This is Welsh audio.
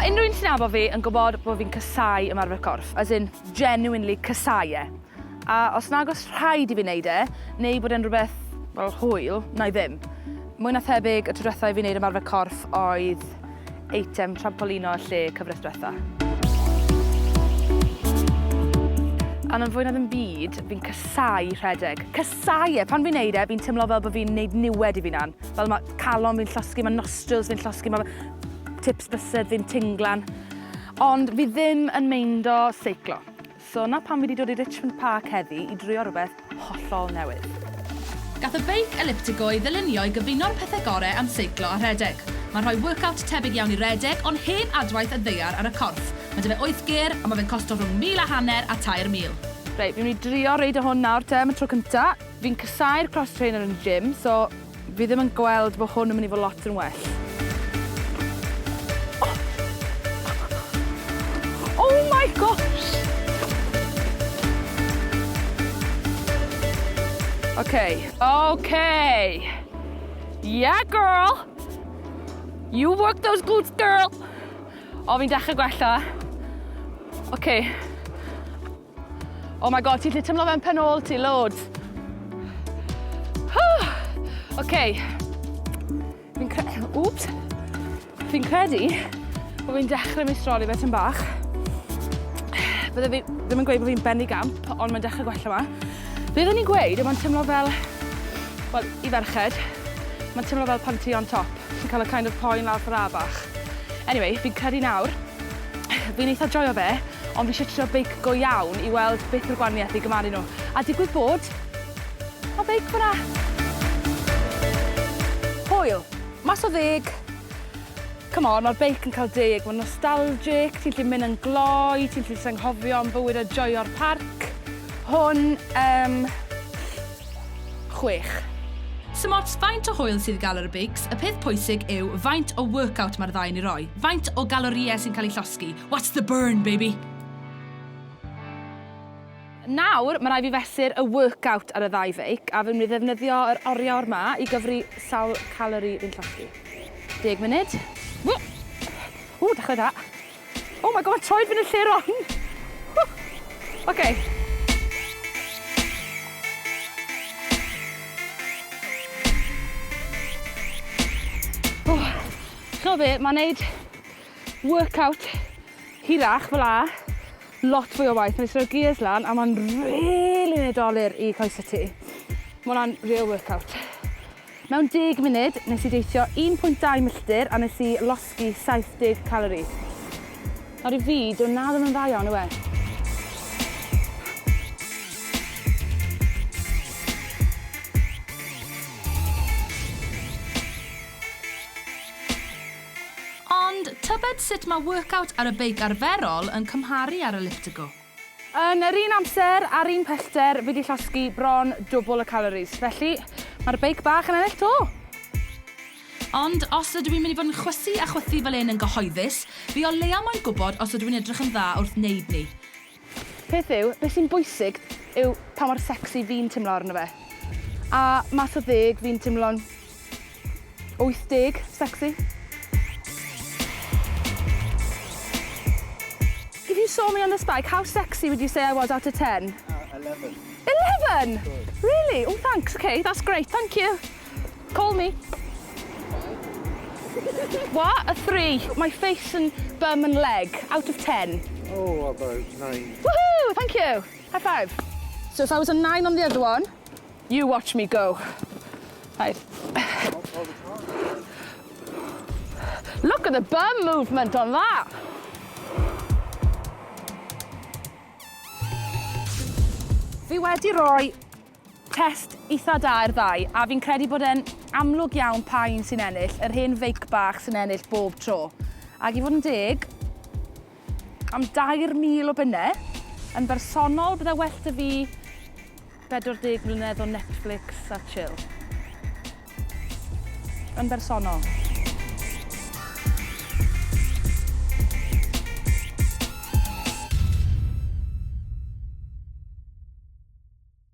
Mae unrhyw un sy'n nabod fi yn gwybod bod fi'n casau ymarfer corff, as in genuinely casau e. A os nag oes rhaid i fi wneud e, neu bod e'n rhywbeth, wel, hwyl, na i ddim. Mwy na thebyg, y tro diwetha i fi wneud ymarfer corff oedd eitem trampolino lle cyfres diwetha. Ond yn fwy na ddim byd, fi'n casau rhedeg. Casau e! Pan fi'n neud e, fi'n teimlo fel bod fi'n neud niwed i fi hunan. Fel mae calon fi'n llosgi, mae nostrils fi'n llosgi, mae tips bysedd fi'n tinglan. Ond fi ddim yn meindo seiclo. So 'na pam fi 'di dod i Richmond Park heddi i drio rhywbeth hollol newydd. Gath y beic Elliptigo ei ddylunio i gyfuno'r pethe gore am seiclo a rhedeg. Mae'n rhoi workout tebyg iawn i redeg ond heb adwaith y ddaear ar y corff. Mae 'da fe wyth gêr a ma fe'n costo rhwng 1,000 a hanner a 3,000. Reit, fi'n mynd i drio reido hwn nawr te am y tro cynta. Fi'n casáu'r cross trainer yn y gym, so fi ddim yn gweld bod hwn yn mynd i fod lot yn well. Oh! Oh my gosh! Okay, okay. Yeah, girl! You work those glutes, girl! O, fi'n dechrau gwella. Okay. Oh my god, ti'n gallu teimlo fe'n pen ôl ti, loads. Oce. Fi'n cre... Wps. Fi'n credu bod fi'n dechrau meistroli fe tyn bach. Bydde fi ddim yn gweud bod fi'n bendigamp, ond mae'n dechrau gwella ma. Byddwn ni'n gweud, mae'n teimlo fel, wel, i ferched, mae'n teimlo fel pan ti on top. Ti'n cael y kind of poen lawr ffordd bach. Anyway, fi'n credu nawr, fi'n eitha joio fe, Ond fi eisiau trio beic go iawn i weld beth yw'r gwahaniaeth i gymharu nhw. A digwydd bod, mae beic fyna. Hwyl. Mas o ddeg. Come on, mae'r beic yn cael deg. Mae'n nostalgic, ti'n gallu mynd yn gloi, ti'n gallu anghofio am fywyd a joio'r parc. Hwn, um, chwech. Sim ots faint o hwyl sydd i gael ar y beics, y peth pwysig yw faint o workout mae'r ddau yn ei roi, faint o galorïau sy'n cael eu llosgi. What's the burn, baby? Nawr, mae rhaid fi fesur y workout ar y ddau feic, a fi'n mynd i ddefnyddio yr oriawr 'ma i gyfri sawl calori fi'n llosgi. Deg munud. Ww, dechrau da. Oh my god, mae troed fi'n y lle wrong! Oce. Oh, ch'mo' be', ma' neud workout hirach fel 'a lot fwy o waith. Mae'n rhoi gears lan a mae'n rili neud dolur i coese ti. Ma' wnna'n real workout. Mewn deg munud, nes i deithio 1.2 milltir a nes i losgi 70 calorie. Nawr i fi, dyw 'na ddim yn dda iawn yw e? Ond tybed sut mae workout ar y beic arferol yn cymharu â'r elliptical? Yn yr un amser a'r un pellter, fi 'di llosgi bron dwbl y calories, felly mae'r beic bach yn ennill 'to! Ond os ydw i'n mynd i fod yn chwysu a chwythu fel 'yn yn gyhoeddus, fi o leia moyn gwybod os ydw i'n edrych yn dda wrth wneud 'ny. Peth yw, beth sy'n bwysig yw pa mor sexy fi'n timlo arno fe. A mas o ddeg, fi'n timlo'n 80, sexy. If you saw me on this bike, how sexy would you say I was out of 10? 11. 11? Really? Oh, thanks. Okay, that's great. Thank you. Call me. What? A 3. My face and bum and leg, out of 10. Oh, about 9. Woohoo! Thank you. High five. So if I was a 9 on the other one, you watch me go. Right. Look at the bum movement on that! Fi wedi rhoi test eitha da i'r ddau, a fi'n credu bod e'n amlwg iawn pa un sy'n ennill, yr hen feic bach sy'n ennill bob tro. Ac i fod yn deg, am 3,000 o bunnau, yn bersonol bydde well 'da fi 40 mlynedd o Netflix a chill. Yn bersonol.